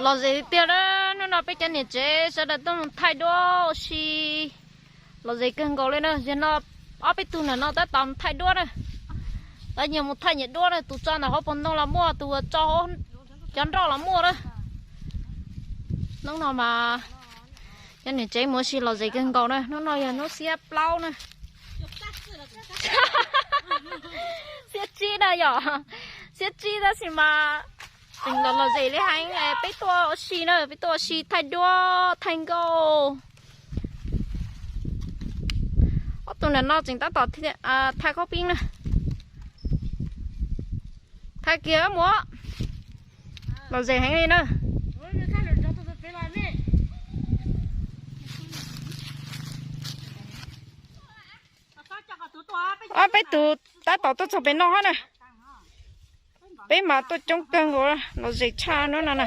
Lom zem tiag tiag na, hnub no peb cov niam tsev sawv daws tuaj mus thaij duab ua si. Lom zem kawg nkaus li na, yog no ob peb tug ntawm no tab tom thaij duab na. Tab nyias mus thaij nyias duab na, tus tso ntawm hauv paus ntoo los muaj, tus tso hauv cov nroj los muaj na. Hnub no mas cov niam tsev mus ua si lom zem kawg nkaus na, hnub no yog hnub xiab plaub na. Xiab tsib na yom, xiab tsib tab sis mas tseem los lom zem li heev, peb tuaj ua si na, peb tuaj ua si thaij duab thaij nkauj. Ob tug ntawm no tseem tab tom thaij khaub pib na. Thaij kiag mus, lom zem heev li na. Ob peb tug tab tom tuaj txog pem no hab na. Peb mas tuaj coob kawg nkaus, lom zem tshaj hnub no na.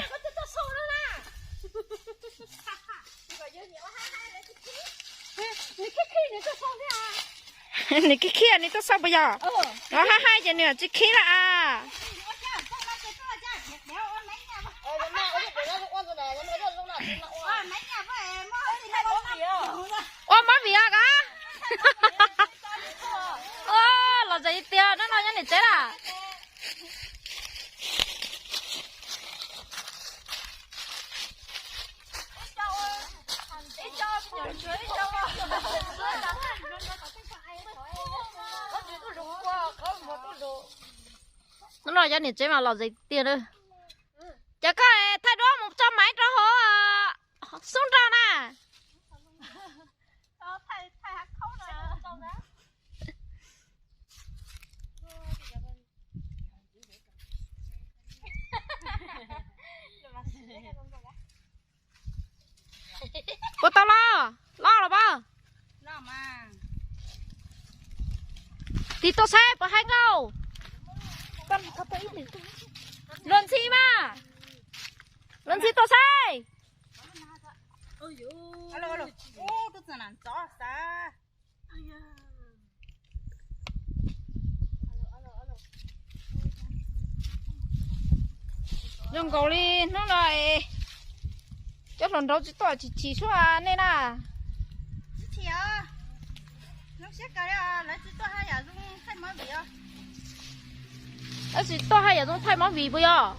Nws khib khib nws tuaj xauj puas yog? Nws hab haib ces nws tsis khib lawm as. Ua mab vim os koj. Lom zem tiag, hnub no nyob niam tsev lawm. Hnub no cov niam tsev mas lom zem tiag na. Ces koj thaij duab mus tso maiv rau hauv xub nrog na. Puas tau los? Los los pab. Tig tuaj saib puas haib nkauj. Luag ntxhi mas. Luag ntxhi tuaj saib. Zoo nkaus li hnub no cov hluas nraug tsis tuaj chim chim suab nej na. Tab sis tuaj haj yam zoo thaij mov vim puas yog?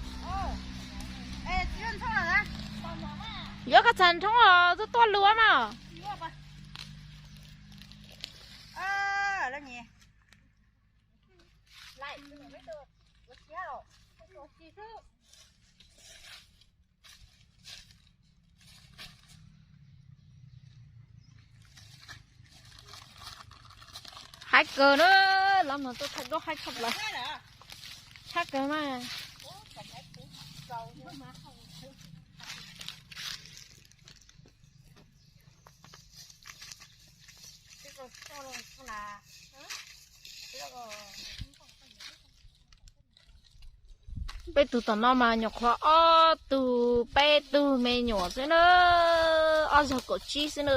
Yuav koj txhais nrhoob los tuaj tuaj lug mas. Haib kawg na, los mas tuaj thaij duab haib tshaj plaws. Tshaj kawg mas. Peb tug tom no mas nyuam qhuav ob tug peb tug me nyuam xwb na, ob zaug kaum tsib xwb na.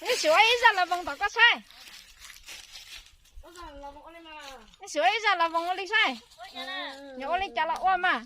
Neb sim ua ib zaj las voos tom koj saib. Neb sim ua ib zaj las voos ua li saib. Nws ua li cas los ua mas.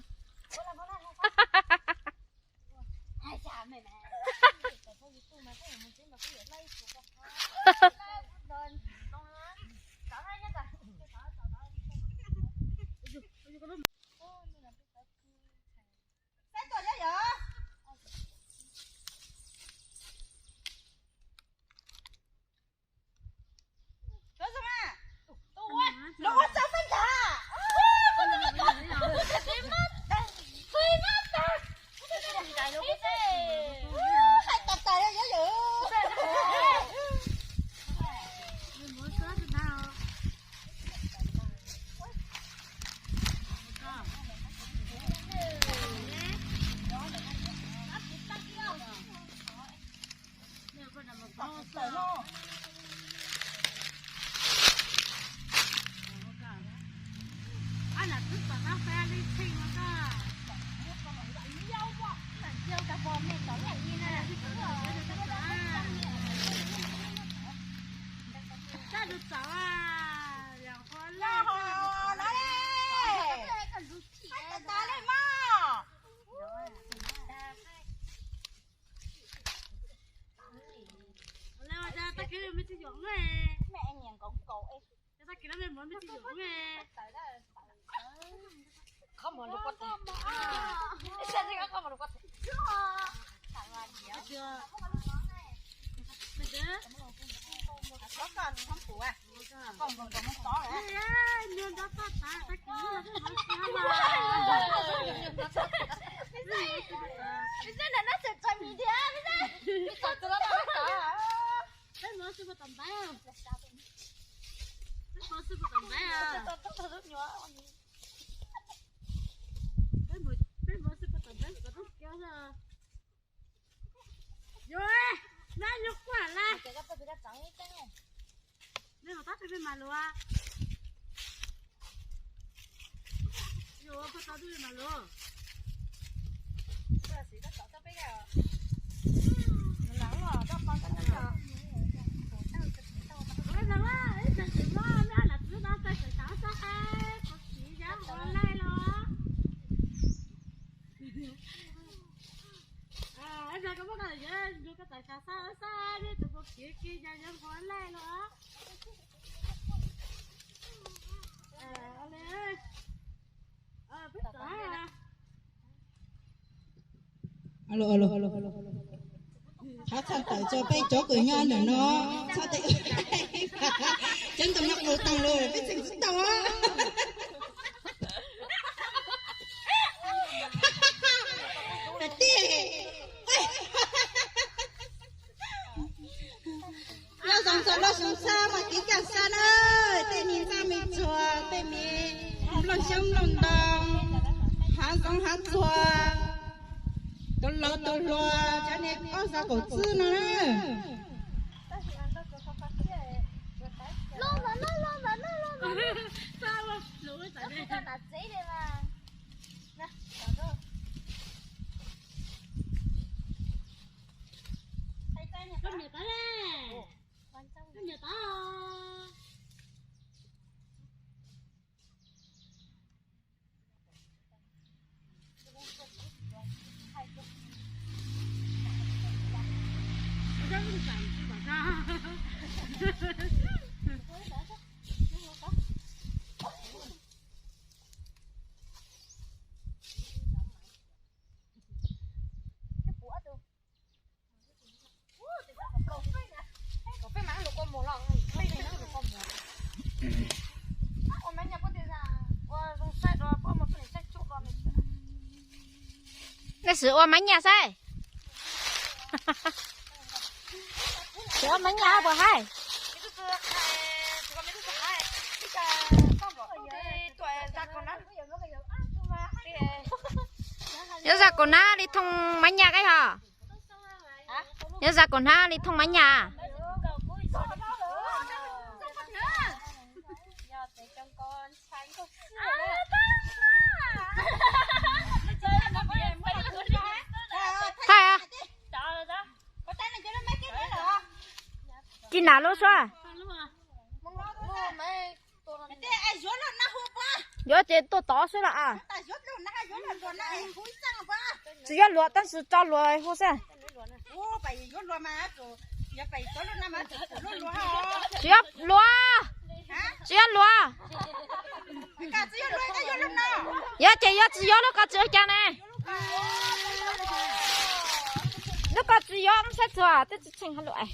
Yus, nab nyuag quaj lawm. Nej tab tus peb mas luag. Yus, koj tau tus peb mas luag. Alo, alo. Thov txog tawm tso peb cov kws nyob ntawm no, txhob tes, cov ntoo no qus taag lawm peb tseem tsis tau. Nyob zoo txog lub xyoo xab mas kev cai xab na, tej me ntxhab me txuag, tej me nplooj xyoob nplooj ntoo, hav zoov hav txuag, tus laus tus hluas, cov niag ob xav kaum txwb no na. Nej sim ua maiv nyaj saib. Sim ua maiv nyaj puas haib? Yuav zaj kaum nab li thooj maiv nyaj kab hos? Yuav zaj kaum nab li thooj maiv nyaj. Thaij, ci nam lub suab. Yuav ces tuaj tod xwb los as. Tsis yuav luam tab sis tso luam hu xwb. Tsis yuav luam. Tsis yuav luam. Yuav ces yuav, tsis yuav lub ko tsis ua cas ne. Lub ko tsis yuav, saib txog twb tsis tsheej hab lus.